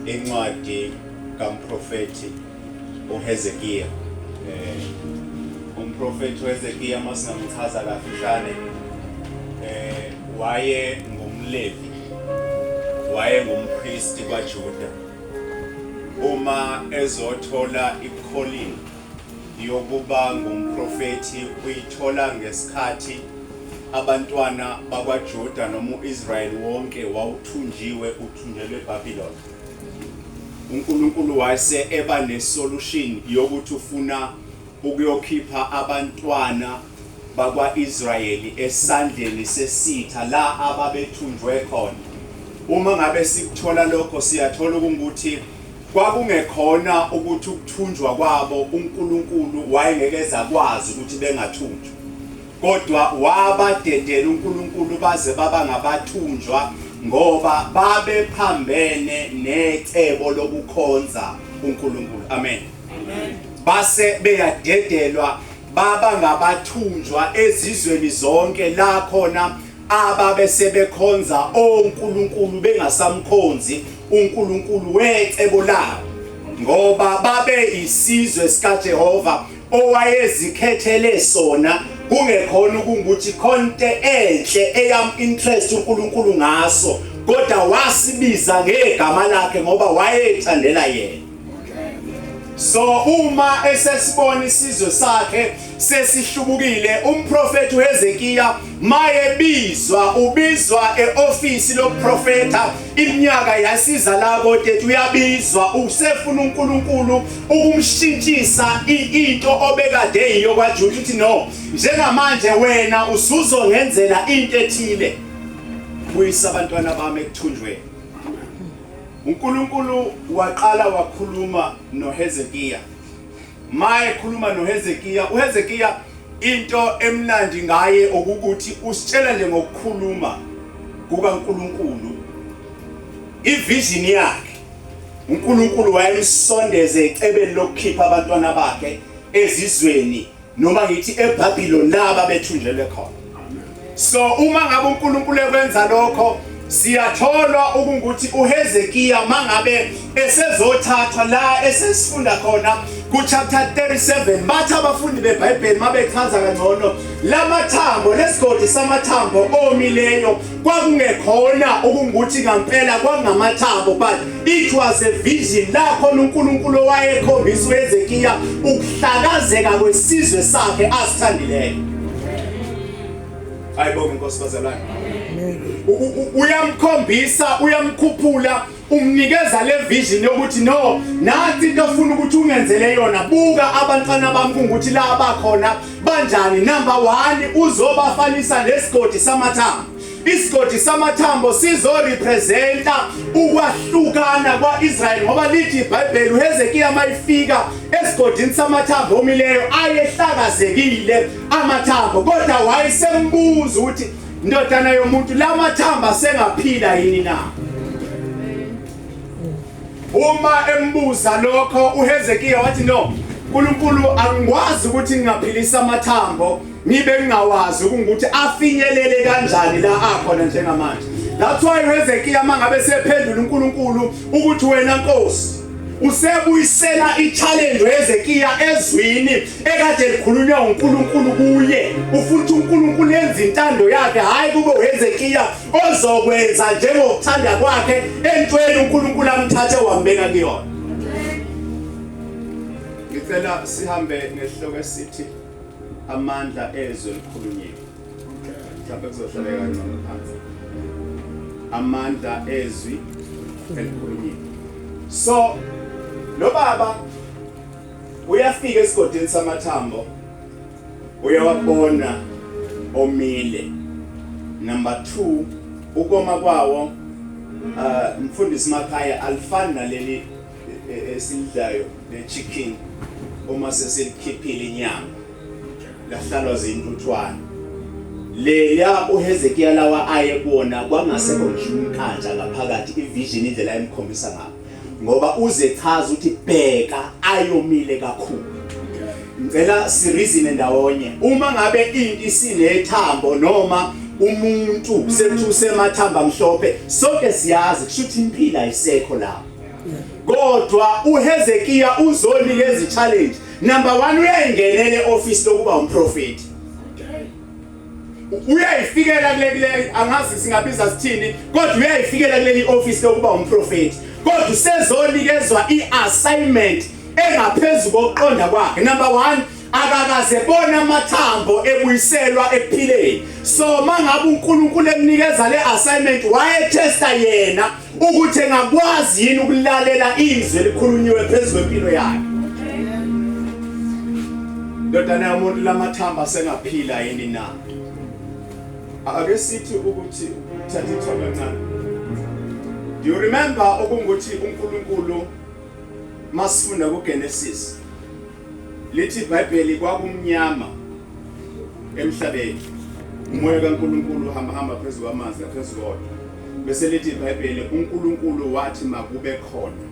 Incwadi kamprofethi uHezekiya. Umprofethi uHezekiya, masingamchaza kafushane, waye ngumLevi, waye ngumpristi kwaJuda. Uma ezothola i-calling yokuba ngumprofethi, uyithola ngesikhathi abantwana bakwaJuda noma uIsrael wonke wawuthunjiwe, uthunjelwe eBabylon. UNkulunkulu wayese eba ne-solution yokuthi ufuna ukuyokhipha abantwana bakwa-Israyeli esandleni sesitha la ababethunjwe khona. Uma ngabe sikuthola lokho, siyathola ukuthi kwakungekhona ukuthi ukuthunjwa kwabo uNkulunkulu wayengeke ezakwazi ukuthi bengathunjwa, kodwa wabadedela uNkulunkulu baze baba ngabathunjwa ngoba babephambene necebo lokukhonza uNkulunkulu. Amen. Amen. Base beyadedelwa, baba ngabathunjwa ezizweni zonke la khona ababe sebekhonza onkulunkulu bengasamkhonzi uNkulunkulu wecebo labo, ngoba babe isizwe sikaJehova owayezikhethele sona, kungekhona ukunguthi khonte enhle eyam interest uNkulunkulu ngaso, kodwa wasibiza ngegama lakhe ngoba wayethandela yena. So uma esesibona isizwe sakhe sesihlubukile, umprofeti uHezekiya mayebizwa, ubizwa eofisi lokuprofetha. Iminyaka yasiza la kodwa uyabizwa, usefuna uNkulunkulu ukumshintshisa into obekade yiyo kwaJuda, uthi no, njengamanje wena usuzongenzela into ethile, buyisa abantwana bami ekuthunjweni. UNkulunkulu waqala wakhuluma noHezekiya. Maye khuluma noHezekiya, uHezekiya into emnandi ngaye okukuthi usitshela nje ngokukhuluma kukaNkulunkulu ivision yakhe. uNkulunkulu wayemsondeze ecebeni lokukhipha abantwana bakhe ezizweni, noma ngithi eBabylon laba bethunjelwe khona. So uma ngabe uNkulunkulu ekwenza lokho, siyatholwa ukunguthi uHezekiya mangabe esezothathwa la esesifunda khona ku chapter 37, bathi abafundi beBhayibheli mabechaza kangcono lamathambo, lesigodi samathambo omileyo, kwakungekhona ukunguthi ngampela kwangamathambo, but it was a vision la khona uNkulunkulu owayekhombisa uHezekiya ukuhlakazeka kwesizwe sakhe asithandileyo. Ayibonge inkosi, bazalwane. Uyamkhombisa, uyamkhuphula, umnikeza le vision yokuthi no, nathi into ofuna ukuthi ungenzele yona, buka abantwana bami kungukuthi la bakhona banjani. Number 1, uzobafanisa nesigodi samathambo. Isigodi samathambo sizorepresenta ukwahlukana kwaIsrael, ngoba lithi iBhayibheli uHezekiya mayifika esigodini samathambo omileyo, ayehlakazekile amathambo, kodwa wayesembuza ukuthi, "Ndodana yomuntu, lamathambo asengaphila yini na?" Uma embuza lokho uHezekiya wathi, "No, uNkulunkulu, angikwazi ukuthi ngingaphilisa amathambo ngibe ngingawazi ukuthi afinyelele kanjani la akhona njengamanje." That's why uHezekiya mangabe sephendula uNkulunkulu ukuthi, "Wena Nkosi," usebuyisela i-challenge uHezekiya ezwini ekade likhulunywa uNkulunkulu kuye. Ufuna ukuthi uNkulunkulu enze intando yakhe, hayi kube uHezekiya ozokwenza njengokuthanda kwakhe entweni uNkulunkulu amthathe wambeka kuyona. Ngicela sihambe ngesihloko esithi amandla ezwe likhulunyiwe. Mhlawumbe kuzohlaleka kangcono phansi. Amandla ezwi elikhulunyiwe. So lo baba uyafika esigodini samathambo, uyawabona omile. Number 2, ukoma kwawo, mfundisi makhaya, alifani naleli esilidlayo le chicken uma sesilikhiphile inyama lahlalwa zintuthwane. Leya uHezekiya lawa aye kuwona kwangasekho ngisho umnkantsha ngaphakathi. Ivision, indlela emkhombisa ngayo, ngoba uze chaza ukuthi bheka, ayomile kakhulu. Ngicela sireason ndawonye. Uma ngabe into isinethambo noma umuntu sekuthi usemathamba amhlophe, sonke siyazi kusho ukuthi impilo ayisekho lapho. Kodwa uHezekiya uzonikeza i-challenge. Number 1, uyayingenela e-office lokuba umprofeti. Uyayifikela kule kule angazi singabiza sithini, kodwa uyayifikela kuleli office lokuba umprofeti. Kodwa usezonikezwa i-assignment engaphezulu kokuqonda kwakhe. Number 1, akakaze bona amathambo ebuyiselwa ekuphileni. So mangabe uNkulunkulu emnikeza le assignment, wayetesta yena ukuthi engakwazi yini ukulalela izwi elikhulunyiwe phezu kwempilo yakhe. Ndodana yomuntu, lamathamba sengaphila yini na? Ake sithi ukuthi uthatha ithuba kancane. Do you remember okungukuthi uNkulunkulu, masifunda kuGenesis, lithi iBhayibheli kwakumnyama emhlabeni, umoya kaNkulunkulu uhamba hamba phezu kwamanzi, phezu kodwa, bese lithi iBhayibheli uNkulunkulu wathi makube khona.